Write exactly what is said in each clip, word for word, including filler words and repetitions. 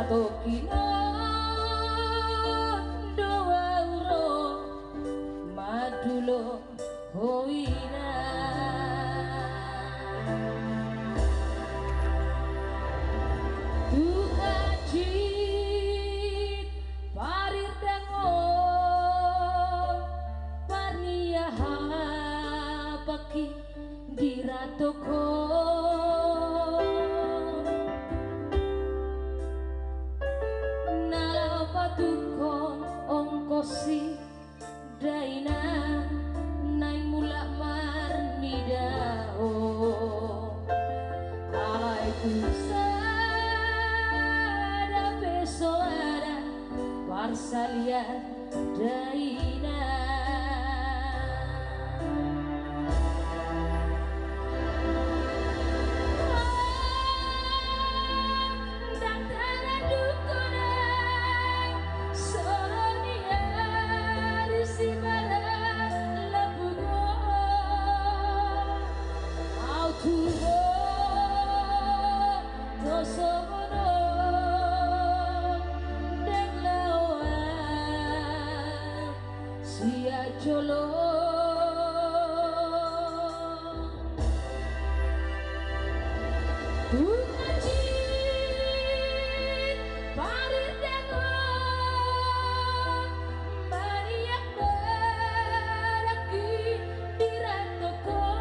Tokinon do au ro mandulo ho ina. Tu hansit parirdangon, parniahapanki dirantokhon. Na laho patungkon ongkos i dainang, naeng mulak marnida ho. Alai tung sada pe so ada parsalian dainang. Ndang taranduk ho nang songon i ari simarlambungon. Au tumomos do songon on, ndang laho au sian jolo. Tu hansit parirdangon, maniak manangki dirantokhon.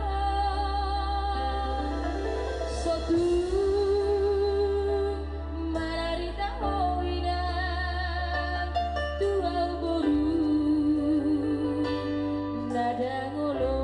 So tung manarita ho inang tu au boru na dangol on.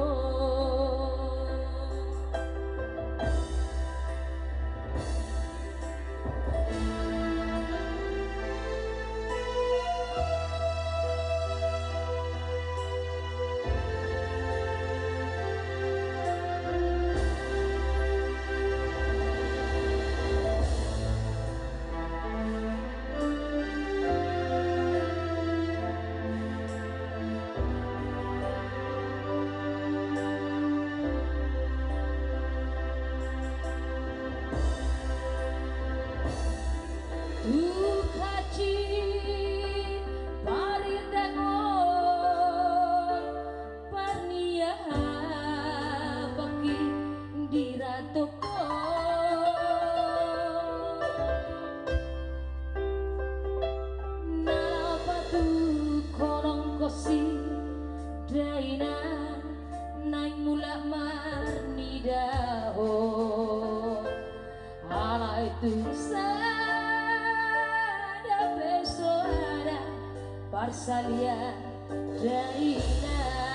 Tu hansit parirdangon, parniahapanki dirantokhon. Na patungkon ongkos i dainang, naeng mulak marnida ho. Alai tung sada pe so ada parsalian dainang.